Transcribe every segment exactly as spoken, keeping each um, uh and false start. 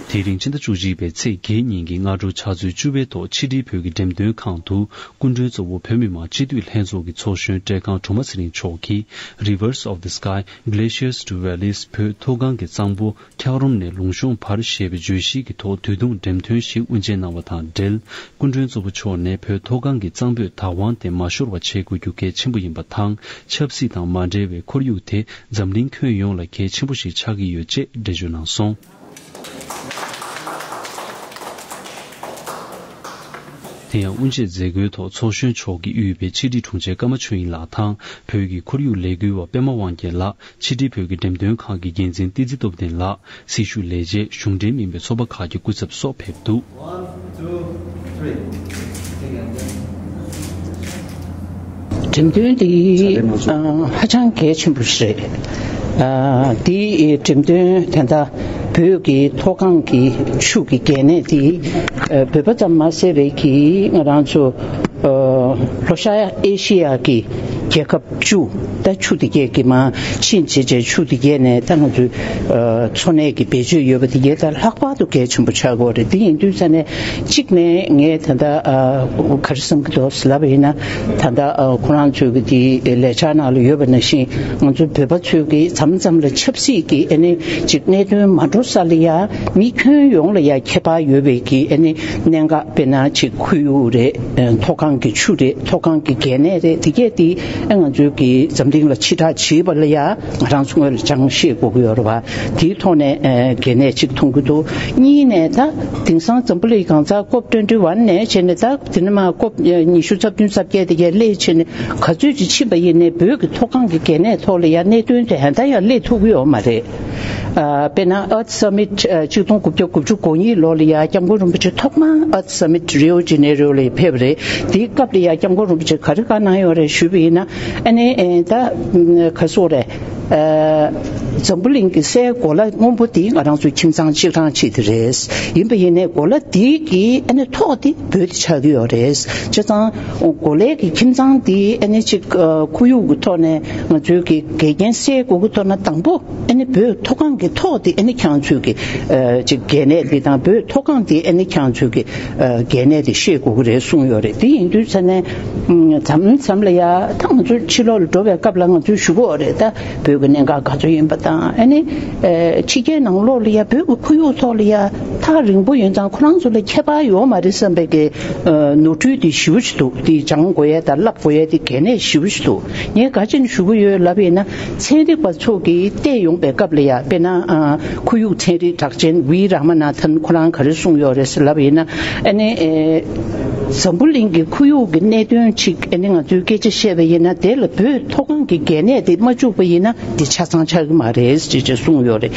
དེ་རིང་ཕྱི་ཟླ་བཅུ་གཅིག་པའི་ཚེས་བརྒྱད་ཉིན་གྱི་སྔ་དྲོ་ཕྱག་ཚོད་བཅུ་པའི་ཐོག་ཕྱི་དྲིལ་བོད་ཀྱི་འགྲེམས་སྟོན་ཁང་དུ་སྐུ་མགྲོན་གཙོ་བོ་བོད་མི་མང་སྤྱི་འཐུས་ལྷན་ཚོགས་ཀྱི་ཚོགས་གཞོན་བཀྲས་ཁང་སྒྲོལ་མ་ཚེ་རིང་མཆོག་གིས་Rivers of the Sky, Glaciers to Valleys བོད་མཐོ་སྒང་གི་གཙང་པོ་འཁྱགས་རོམ་ནས་ལུང་གཤོང་བར་ཞེས་པའི་བརྗོད་གཞིའི་ཐོག་དུས་ཐུང་འགྲེམས་སྟོན་ཞིག་དབུ་འབྱེད་གནང་བ་དང་འབྲེལ། སྐུ་མགྲོན་གཙོ་བོ་མཆོག་ནས་བོད་མཐོ་སྒང་གི་གཙང་པོས་བདག་དབང་དེ་མ་ཤོར་བ་བྱེད་དགོས་རྒྱུ་གལ་ཆེན་པོ་ཡིན་པ་དང་། ཆབ་སྲིད་དང་མ་འབྲེལ་བའི་ཁོར་ཡུག་དེ་འཛམ་གླིང་ཁྱོན་ཡོངས་ལ་གལ་ཆེན་པོ་ཞིག་ཆགས་ཀྱི་ཡོད་ཅེས་འགྲེལ་བརྗོད་གནང་སོང་། དེ་ཡང་དབུ་འབྱེད་མཛད་སྒོའི་ཐོག་ཚོགས་གཞོན་མཆོག་གིས་དབུས་པའི་ཕྱི་དྲིལ་དྲུང་ཆེ་ཀརྨ་ཆོས་དབྱིངས་ལགས་དང་བོད་ཀྱི་ཁོར་ཡུག་ལས་འགུལ་བ་པད་མ་དབང་རྒྱལ་ལགས། ཕྱི་དྲིལ་བོད་ཀྱི་འགྲེམས་སྟོན་ཁང་གི་འགན་འཛིན་བསྟན་འཛིན་སྟོབས་ལྡན་ལགས། སྲི་ཞུ་ལས་བྱེད། གཞུང་འབྲེལ་མིན་པའི་ཚོགས་པ་ཁག་གི་སྐུ་ཚབ་སོགས་ཕེབས་འདུག One, two, three. འགྲེམས་སྟོན་འདི་ཨ་ཧ་ཅང་གལ་ཆེན་པོ་ཞིག་རེད། ཨ་འདི་འགྲེམས་སྟོན་དེ་འདྲ་བོད་ཀྱི་མཐོ་སྒང་གི་ཆུ་གི་གལ་གནད་འདི་ཨ་བོད་པ་ཙམ་མ་ཟད་པའི་གི་ང་རང་ཚོ་ཨ་ལྷོ་ཤར་ཨེ་ཤི་ཡ་གི་རྒྱལ་ཁབ་བཅུ། ད་ཆུ་དེ་གས་ཀྱི་མ་ཕྱིན་བྱས་བྱས་ཆུ་དེ་གས་ནས་ད་ང་ཚོའི་ཨ་འཚོ་གནས་ཀྱི་བེད་སྤྱོད་ཡོད་པ་དེ་གས་ད་ལྷག་པར་དུ་གལ་ཆེན་པོ་ཆགས་ཀྱི་ཡོད་རེད། དེ་ཡིན་དུས་ཙ་ནས་གཅིག་ནས་ངས་ད་ལྟ་ཨ་ག་རེ་བསམ་གྱི་འདུག་ལབ་པ་ཡིན་ན། ད་ལྟ་ཨ་ཁོ་རང་ཚོའི་གི་དེ་ལས་འཆར་ནང་ལ་ཡོད་པ་ནང་བཞིན་ང་ཚོ་བོད་པ་ཚོའི་གི་མཚམས་མཚམས་ལ་ཆབ་སྲིད་ཀྱི་ཨ་ནི་ཅིག་གནད་དོན་མ་འགྲོ་ས་ལ་ཡ་མི་ཁྱོན་ཡོངས་ལ་ཡ་ཁྱད་པར་ཡོད་པའི་གི་ཨ་ནི་གནད་འགག་དཔེར་ན་ཅིག་ཁོར་ཡུག་རེད། མཐོ་སྒང་གི་ཆུ་རེད། མཐོ་སྒང་གི་གལ་གནད་རེད། དེ་གས་དེ་ང་ཚོའི་གི་འཛམ་གླིང་ལ་ཕྱི་བསྒྲགས་བྱེད་པ་ལ་ཡ་ང་རང་ཚོ་སྔོན་ལ་སྦྱང་ཤེས་དགོས་ཀྱི་ཡོད་རེད་བ། དེའི་ཐོག་ནས་གལ་གནད་ཅིག་མཐོང་གི་འདུག་གཉིས་ནས་ད་དེང་སང་འཛམ་བུ་གླིང་གང་ཚ་ཀོབ་ཊུ་ཝེན་ཊི་ཝན་ནས་བྱས་ནས་ད་དེ་ནས་མ་ཀོབ་ཉི་ཤུ་རྩ་བདུན་རྩ་བརྒྱད་དེ་གས་སླེབས་བྱས་ནས་ག་ཚོད་ཅིག་ཕྱིན་པ་ཡིན་ནའི་བོད་ཀྱི་མཐོ་སྒང་གི་གལ་གནད་ཐོག་ལ་ཡ་གནད་དོན་དེ་ད་ཡང་སླེབས་ཐུབ་ཀྱི་ཡོད་མ་རེད། ཨ་དཔེར་ན་Earth Summit ཨ་གཅིག་སྟོང་དགུ་བརྒྱ་དགུ་བཅུ་གོ་གཉིས་ལོ་ལ་ཡ་སྐྱབས་མགོན་རིན་པོ་ཆེ་ཐོག་མར་Earth Summit Rio de Janeiro ལ་ཕེབས་པ་རེད། དེའི་སྐབས་ལ་ཡ་སྐྱབས་མགོན་རིན་པོ་ཆེ་ག་རེ་བཀའ་གནང་ཡོད་རེད་ཞུས་པ་ཡིན་ན། ཨ་ནི་ཨེ་ད་ག་སོག་རེད། ཨ་འཛམ་བུ་གླིང་གི་སའི་གོ་ལ་སྔོན་པོ་དེ་ང་རང་ཚོའི་ཁྱིམ་ཚང་གཅིག་རང་གཅིག་དེ་རེད། ཡིན་པ་ཡིན་ནའི་གོ་ལ་དེའི་གི་ཨ་ནི་ཐོག་དེ་བོད་དེ་ཆགས་ཀྱི་ཡོད་རེད། བྱས་ཙང་གོ་ལའི་གི་ཁྱིམ་ཚང་དེ་ཨ་ནི་ཅིག་ཨ་ཁོར་ཡུག་གི་ཐོག་ནས་ང་ཚོའི་གི་འགལ་རྐྱེན་སེལ་དགོས་ཀྱི་ཐོག་ན་དང་པོ། ཨ་ནི་བོད་མཐོ་སྒང་གི་ཐོག་དེ་ཨ་ནི་ཁྱེད་རང་ཚོས་ཀྱི་ཨ་ཅིག་གལ་གནད་དེ་དང་བོད་མཐོ་སྒང་དེ་ཨ་ནི་ཁྱེད་རང་ཚོས་ཀྱི་ཨ་གལ་གནད་དེ་ཤེས་དགོས་ཀྱི་རེད་གསུངས་ཡོད་རེད། དེ་ཡིན་དུས་ཙ་ནས་མཚམས་མཚམས་ལ་ཡ་ད་ང་ཚོ་ཕྱི་ལོགས་ལ་འགྲོ་བའི་སྐབས་ལ་ང་ཚོས་ཞུ་གི་ཡོད་རེད། ད་བོད་ཀྱི་གནད་འགག་ག་ཚོད་ཡིན་པ་དང་ཨ་ནི་ཨ་ཕྱི་རྒྱལ་ནང་ལོགས་ལ་ཡ་བོད་ཀྱི་ཁོར་ཡུག་ཐོག་ལ་ཡ་ཐག་རིང་པོ་ཡིན་ཙང་ཁོ་རང་ཚོ་ལ་ཁྱད་པར་ཡོད་མ་རེད་བསམ་པའི་གི་ཨ་ནོར་འཁྲུལ་དེ་ཞེ་པོ་ཅིག་འདུག་དེ་སྦྱང་དགོས་ཡས་དང་བསླབ་དགོས་ཡས་དེ་གལ་གནད་ཞེ་པོ་ཅིག་འདུག་ངས་ག་ཅི་ནས་ཞུ་གི་ཡོད་ལབ་ཡིན་ན། ཚན་རིག་པ་ཚོ་གིས་བལྟས་ཡོང་པའི་སྐབས་ལ་ཡ་དཔེར་ན་ཨ་ཁོར་ཡུག་ཚན་རིག་གྲགས་ཅན་བི་ར་མ་ན་ཐན་ཁོ་རང་ག་རེ་གསུངས་ཡོད་རེད་ཟེར་ལབ་ཡིན་ན། ཨ་ནི་ཨེ་འཛམ་བུ་གླིང་གི་ཁོར་ཡུག་གི་གནད་དོན་ཅིག་ཨ་ནི་ང་ཚོས་སྐད་ཆ་བཤད་པ་ཡིན་ན་དེ་ལ་བོད་མཐོ་སྒང་གི་གལ་གནད་དེ་མ་བཅུག་པ་ཡིན་ན་དེ་ཆ་ཚང་ཆགས་ཀྱི་མ་རེད་ཅེས་ཅེས་གསུངས་ཡོད་རེད།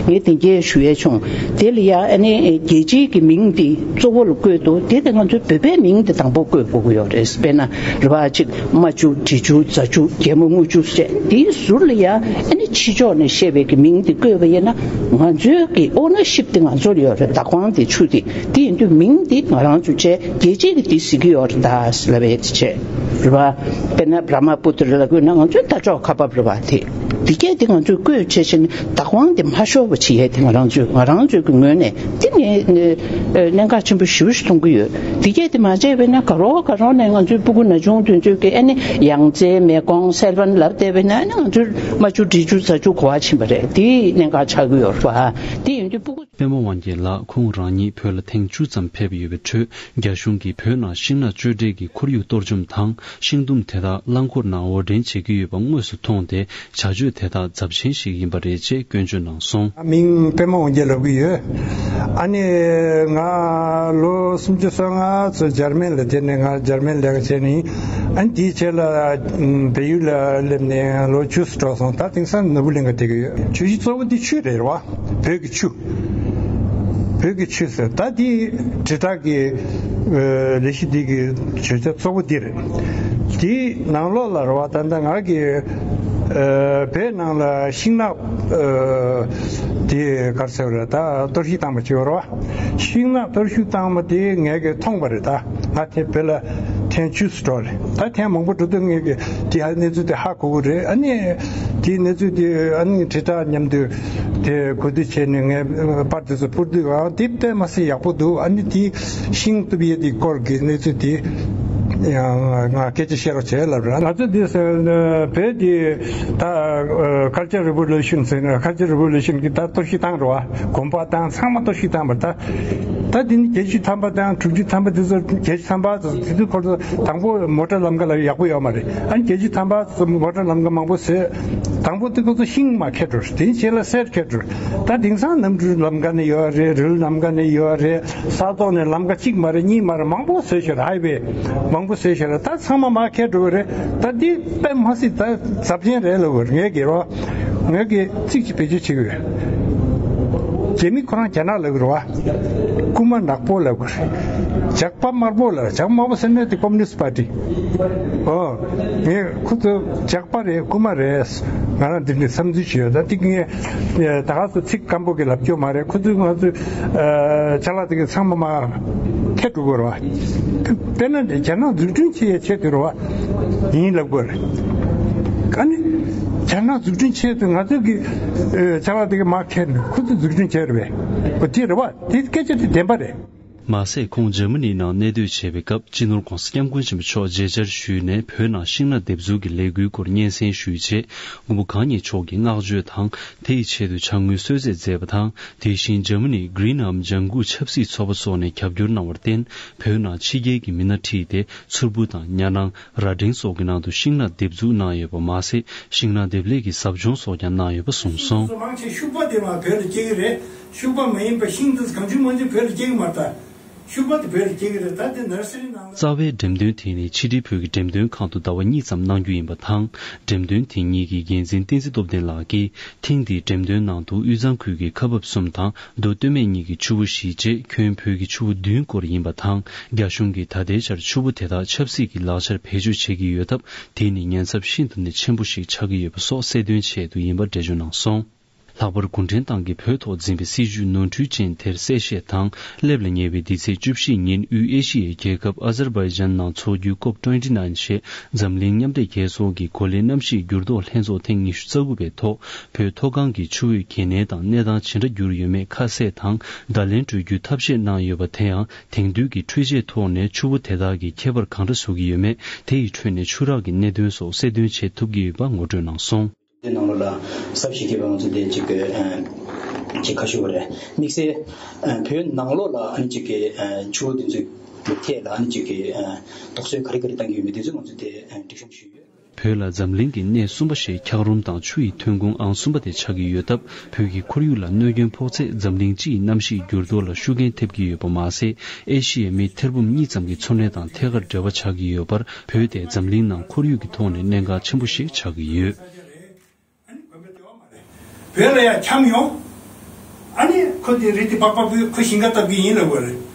ངས་དེ་འགས་ཞུ་ཡས་བྱུང་། དེ་ལ་ཡ་ཨ་ནི་རྒྱལ་སྤྱིའི་གི་མིང་དེ་གཙོ་བོ་ལ་བཀོད་འདུག་དེ་དེ་ང་ཚོའི་བོད་པའི་མིང་དེ་དང་པོ་བཀོད་དགོས་ཀྱི་ཡོད་རེད། དཔེར་ན་རེད་བ་ཅིག་རྨ་ཆུ་འབྲི་ཆུ་རྫ་ཆུ་རྒྱལ་མོ་རྔུལ་ཆུ་ཟེར་དེའི་ཟུར་ལ་ཡ་ཨ་ནི་ཕྱི་ཕྱོགས་ནས་བཤད་པའི་གི་མིང་དེ་བཀོད་པ་ཡིན་ན་ང་ཚོའི་གི་ཨོ་ནར་ཤིབ་དེ་ང་ཚོར་ཡོད་རེད། བདག་དབང་དེ་ཆུ་དེ་དེ་ཡིན་དུས་མིང་དེ་ང་རང་ཚོ་བྱས་རྒྱལ་སྤྱིའི་གི་དེ་ཟེར་གི་ཡོད་རེད་ད་ཟེར་ལབ་པའི་དེ་བྱས་རེད་བ། དཔེར་ན་བྷྲ་མ་པུ་ཏྲ་ལབ་དགོས་ན་ང་ཚོའི་རྟ་མཆོག་ཁ་འབབ་རེད་བ། དེ་དེ་གས་དེ་ང་ཚོས་བཀོད་བྱས་ཕྱིན་བདག་དབང་དེ་མ་ཤོར་བ་བྱེད་ཡས་དེ་ང་རང་ཚོས་ང་རང་ཚོའི་གི་ངོས་ནས་དེ་ངས་ཨ་གནད་འགག་ཆེན་པོ་ཞེ་པོ་ཞིག་མཐོང་གི་ཡོད། དེ་གས་དེ་མ་བྱས་པས་ན་ག་རོ་ག་རོ་ནས་ང་ཚོའི་སྤུ་གུ་ན་ཆུང་དེ་ཚོས་གི་ཨ་ནི་ཡང་རྩེ་མེ་ཀོང་སེལ་ཕན་ལབ་བསྡད་པས་ན་ཨ་ནི་ང་ཚོའི་རྨ་ཆུ་འབྲི་ཆུ་རྫ་ཆུ་གོ་བ་ཕྱིན་པ་རེད། དེ་གནད་འགག་ཆགས་ཀྱི་ཡོད་རེད་བ། དེ་ཡིན་དུས་སྤུ་གུ། པད་མ་དབང་རྒྱལ་ལགས་ཁོང་རང་ཉིད་བོད་ལ་ཐེངས་བཅུ་ཙམ་ཕེབས་ཡོད་པའི་ཁྲོད་རྒྱ་གཞུང་གིས་བོད་ནང་ཤིང་ནགས་གཅོད་འབྲེག་གིས་ཁོར་ཡུག་གཏོར་བཅོམ་དང་ཤིང་དུམ་དེ་དག་རླངས་འཁོར་ནང་དབོར་འདྲེན་བྱེད་ཀྱི་ཡོད་པ་དངོས་སུ་མཐོང་སྟེ་བྱ་སྤྱོད་དེ་དག་ཚབས་ཆེན་ཞིག་ཡིན་པ་རེད་ཅེས་སྐྱོན་བརྗོད་གནང་སོང་། མིང་པད་མ་དབང་རྒྱལ་ལབ་ཀྱི་ཡོད། ཨ་ནི་ང་ལོ་སུམ་ཅུ་སོ་ལྔ་ཙམ་འཇར་མན་ལ་བསྡད་ནས་ང་འཇར་མན་ལས་ཀ་བྱས་ནས་ཨ་ནི་དེའི་རྗེས་ལ་བལ་ཡུལ་ལ་སླེབས་ནས་ལོ་བཅུ་ཙམ་འགྲོ་སོང་། ད་དེང་སང་ནོར་བུ་གླིང་ག་བསྡད་ཀྱི་ཡོད། བརྗོད་གཞི་གཙོ་བོ་འདི་ཆུ་རེད་བ། བོད་ཀྱི་ཆུ། བོད་ཀྱི་ཆུ་ཟེར་ད་འདི་དྲིལ་བསྒྲགས་ཀྱི་ཨ་ལས་གཞི་འདི་གི་བརྗོད་བྱ་གཙོ་བོ་འདི་རེད། འདིའི་ནང་ལོགས་ལ་རེད་བ། ད་ལྟ་ང་གི་ཨ་བོད་ནང་ལ་ཤིང་ནགས་ཨ་འདི་ག་རེ་ཟེར་བ་རེད། ད་གཏོར་བཤིག་བཏང་པ་ཅིག་ཡོད་རེད་བ། ཤིང་ནགས་གཏོར་བཤིག་བཏང་བ་དེ་ངས་གི་མཐོང་བ་རེད། ད་ང་དེ་བོད་ལ་ཐེངས་བཅུ་ཙམ་འགྲོ་རེད། ད་ཐེངས་མང་པོ་འགྲོ་དུས་ངས་གི་དེ་ཧ་གནས་ཚུལ་དེ་ཧ་གོ་གི་རེད། ཨ་ནི་དེའི་གནས་ཚུལ་དེ་ཨ་ནི་དྲིལ་བསྒྲགས་མཉམ་དུ་ དེ་གོ་བསྡུར་བྱས་ནས་ངས་པར་དེ་ཚོ་ཕུར་དུས་ཨ་དེ་དཔེ་མ་སྲིད་ཡག་པོ་འདུག་ཨ་ནི་དེ་ཤིང་གཏུབ་ཡས་དེ་སྐོར་གྱི་གནས་ཚུལ་དེ་ཡང་ང་སྐད་ཆ་བཤད་རོགས་བྱས་ལབ་ར། ང་ཚོ་དེ་བོད་དེ་ད་Culture Revolution ཟེར་ན་Culture Revolution གི་ད་གཏོར་བཤིག་བཏང་རོགས་ཨ། དགོན་པ་དང་ཚང་མ་གཏོར་བཤིག་བཏང་བ་རེད། ད་ད་དེ་ནི་བརྒྱད་ཅུ་ཐམ་པ་དང་དྲུག་ཅུ་ཐམ་པ་དེ་ཚོ་བརྒྱད་ཅུ་ཐམ་པ་དེ་ཚོ་ཁོ་ཚོ་དང་པོ་མོ་ཊ་ལམ་ཀ་ལ་ཡག་པོ་ཡོད་མ་རེད། ཨ་ནི་བརྒྱད་ཅུ་ཐམ་པ་དེ་ཚོ་མོ་ཊ་ལམ་ཀ་མང་པོ་བཟོས། དང་པོ་དེ་ཁོ་ཚོ་ཤིང་མར་ཁྱེར་འགྲོ། དེའི་རྗེས་ལ་གསེར་ཁྱེར་འགྲོ། ད་དེང་སང་གནམ་གྲུ་ལམ་ཀ་ནས་ཡོད་རེད། རི་ལམ་ཀ་ནས་ཡོད་རེད། ས་ཐོག་ནས་ལམ་ཀ་གཅིག་མ་རེད། གཉིས་མ་རེད། མང་པོ་བཟོས་ཤག་ཧའི་ཝེ་མང་པོ་བཟོས་ཤག་ད་ཚང་མ་མར་ཁྱེར་འགྲོ་གི་རེད། ད་འདི་དཔེ་མ་སྲིད་ད་ཚབས་ཆེན་རེད་ལབ་དགོས་རེད། ངས་གི་རོ། ངས་གི་ཚིག་ཅིག་བེད་སྤྱོད་བྱེད་ཀྱི་ཡོད། རྒྱ་མི་ཁོ་རང་རྒྱ་ནག་ལབ་ཀྱི་རེད་བ། རྐུན་མ་ནག་པོ་ལབ་ཀྱི་རེད། ཇག་པ་དམར་པོ་ལབ། ཇག་པ་དམར་པོ་ཟེར་ནས་དེ་ཀོ་མུ་ནི་སི་པར་ཊི། ཨོ། ངས་ཁོ་ཚོ་ཇག་པ་རེད། རྐུན་མ་རེད། ང་རང་འདི་འདྲའི་བསམ་ཚུལ་ཅིག་ཡོད། ད་ཏིག་ངས་ད་ག་ཚོད་ཚིག་སྐམ་པོ་གི་ལབ་རྒྱུ་མ་རེད། ཁོ་ཚོས་ང་ཚོའི་ཅ་ལག་དེ་གི་ཚང་མ་མར་ཁྱེར་འགྲོ་དགོས་རེད་བ། དཔེར་ན་རྒྱ་ནག་འཛུགས་སྐྲུན་བྱེད་ཡའི་ཆེད་དུ་རེད་བ། ཡིན་ལབ་དགོས་རེད། ཨ་ནི་རྒྱ་ནག་འཛུགས་སྐྲུན་ཆེད་དུ་ང་ཚོ་གི་ཅ་ལག་དེ་གི་མར་ཁྱེར་ནས་ཁོ་ཚོས་འཛུགས་སྐྲུན་བྱས་རེད་བས། འོ་དེ་རེད་བ། དེ་སྐད་ཆ་དེ་བདེན་པ་རེད། མ་ཟད་ཁོང་འཇར་མ་ནིའི་ནང་གནས་སྡོད་བྱས་པའི་སྐབས་སྤྱི་ནོར་༧གོང་ས་༧སྐྱབས་མགོན་ཆེན་པོ་མཆོག་མཇལ་བཅར་ཞུས་ནས་བོད་ནང་ཤིང་ནགས་འདེབས་འཛུགས་ཀྱི་ལས་འགུལ་སྐོར་སྙན་སེང་ཞུས་རྗེས་མགོན་པོ་གང་ཉིད་མཆོག་གིས་བསྔགས་བརྗོད་དང་དེ་ཡི་ཆེད་དུ་ཕྱག་དངུལ་གསོལ་སྩལ་མཛད་པ་དང་དེ་བཞིན་འཇར་མ་ནིའི་Greenham་ལྗང་གུ་ཆབ་སྲིད་ཚོགས་པ་སོགས་ནས་རྒྱབ་སྐྱོར་གནང་བར་བརྟེན་བོད་ནང་ཕྱི་རྒྱལ་གྱི་མི་སྣ་ཁྲིད་དེ་མཚུར་ཕུ་དང་ཉ་ནང་། རྭ་སྒྲེང་སོགས་ཀྱི་ནང་དུ་ཤིང་ནགས་འདེབས་འཛུགས་གནང་ཡོད་པ་མ་ཟད་ཤིང་ནགས་འདེབས་ལས་ཀྱི་ཟབ་སྦྱོང་སོགས་ཀྱང་གནང་ཡོད་པ་གསུངས་སོང་། མང་ཆེ་ཤུག་པ་དེ་མར་བོད་ལ་སྐྱེ་གི་རེད། ཤུག་པ་མ་ཡིན་པ་ཤིང་འདི་གང་བྱུང་མང་བྱུང་བོད་ལ་སྐྱེ་གི་མ་རེད་ད། ཤུག་པ་དེ་བོད་ལ་སྐྱེ་གི་རེད། ད་དེ་ནར་སི་རི་ནང་ལ། རྩ་བའི་འགྲེམས་སྟོན་དེ་ནི་ཕྱི་དྲིལ་བོད་ཀྱི་འགྲེམས་སྟོན་ཁང་དུ་ཟླ་བ་གཉིས་ཙམ་གནང་རྒྱུ་ཡིན་པ་དང་འགྲེམས་སྟོན་དེ་ཉིད་ཀྱི་འགན་འཛིན་བསྟན་འཛིན་སྟོབས་ལྡན་ལགས་ཀྱིས་ཐེངས་འདིའི་འགྲེམས་སྟོན་ནང་དུ་དབུས་གཙང་ཁུལ་གྱི་ཁ་འབབ་གསུམ་དང་མདོ་སྟོད་སྨད་གཉིས་ཀྱི་ཆུ་བོ་བཞི་བཅས་ཁྱོན་བོད་ཀྱི་ཆུ་བོ་བདུན་སྐོར་ཡིན་པ་དང་རྒྱ་གཞུང་གིས་ད་ལྟའི་ཆར་ཆུ་བོ་དེ་དག་ཆབ་སྲིད་ཀྱི་ལག་ཆར་བེད་སྤྱོད་བྱེད་ཀྱི་ཡོད་སྟབས་དེ་ནི་ཉེན་ཚབས་ཤིན་ཏུ་ནས་ཆེན་པོ་ཞིག་ཆགས་ཀྱི་ཡོད་པ་སོགས་གསལ་སྟོན་ཆེད་དུ་ཡིན་པ་འགྲེལ་བརྗོད་གནང་སོང་། ལྷག་པར་གུང་ཁྲན་ཏང་གིས་བོད་ཐོག་འཛིན་པའི་སྲིད་བྱུས་ནོར་འཁྲུལ་ཅན་དེར་གསལ་བཤད་དང་སླེབས་ལ་ཉེ་བའི་འདི་ཚེས་བཅུ་བཞི་ཉིན་དབུས་ཨེ་ཤི་ཡའི་རྒྱལ་ཁབ་ཨ་ཛར་བྷའི་ཇན་ནང་འཚོགས་རྒྱུའི་ཀོབ་ཊུ་ཝེན་ཊི་ནའིན་ཞེས་འཛམ་གླིང་མཉམ་འབྲེལ་རྒྱལ་ཚོགས་ཀྱི་གོ་ལའི་གནམ་གཤིས་འགྱུར་ལྡོག་ལྷན་ཚོགས་ཐེངས་ཉི་ཤུ་རྩ་དགུ་པའི་ཐོག་བོད་མཐོ་སྒང་གི་ཆུ་བོས་གལ་གནད་དང་གནས་སྟངས་ཇི་འདྲ་གྱུར་ཡོད་མེད་ཁ་གསལ་དང་བརྡ་ལན་སྤྲོད་རྒྱུའི་ཐབས་ཤེས་གནང་ཡོད་པ་དེ་ཡང་དེང་དུས་ཀྱི་འཕྲུལ་ཆས་ཐོག་ནས་ཆུ་བོ་དེ་དག་གི་ཁྱད་པར་གང་འདྲ་བཟོ་གི་ཡོད་མེད་དེ་ཡི་ཁྲོད་ནས་ཆུ་རགས་ཀྱི་གནད་དོན་སོགས་གསལ་སྟོན་བྱེད་ཐུབ་ཀྱི་ཡོད་པ་ངོ་སྤྲོད་གནང་སོང་། བོད་ནང་ལོགས་ལ་ཟབ་ཞིག་གི་བང་མཛོད་དེ་ཅིག་གི་ཅིག་ཁ་ཤོ་བ་རེད། དམིགས་བསལ་བོད་ནང་ལོགས་ལ་ཨ་ནི་ཅིག་གི་ཆུ་བོ་དེ་ཚོའི་ཐད་ལ་ཨ་ནི་ཅིག་གི་དོགས་ཟོན་ག་རེ་ག་རེ་བཏང་གི་ཡོད་མེད་དེ་ཚོའི་བང་མཛོད་དེ་སྒྲིག་གཤོམ་ཞུས་ཡོད། བོད་ལ་འཛམ་གླིང་གི་གནས་གསུམ་པ་ཞེས་འཁྱགས་རོམ་དང་ཆུ་ཡི་ཐོན་ཁུངས་ཨང་གསུམ་པ་དེ་ཆགས་ཀྱི་ཡོད་སྟབས་བོད་ཀྱི་ཁོར་ཡུག་ལ་གནོད་སྐྱོན་ཕོག་ཚེ་འཛམ་གླིང་སྤྱི་ཡི་གནམ་གཤིས་འགྱུར་ལྡོག་ལ་ཤུགས་རྐྱེན་ཐེབས་ཀྱི་ཡོད་པ་མ་ཟད་ཨེ་ཤི་ཡའི་མི་ཐེར་འབུམ་གཉིས་ཙམ་གྱི་འཚོ་གནས་དང་ཐད་ཀར་འབྲེལ་བ་ཆགས་ཀྱི་ཡོད་པར་བོད་དེ་འཛམ་གླིང་ནང་ཁོར་ཡུག་གི་ཐོག་ནས་གནད་འགག་ཆེན་པོ་ཞིག་ཆགས་ཀྱི་ཡོད། ཨ་ནི་དགོན་པའི་ལྟེ་བ་མ་རེད། བོད་ལ་ཡང་འཁྱམས་ཡོང་། ཨ་ནི་ཁོ་དེ་རི་དེ་པག་པག་པོས་ཁོ་ཞིང་ཁ་བཏབ་ཀྱི་ཡིན་ལབ་དགོས་རེད།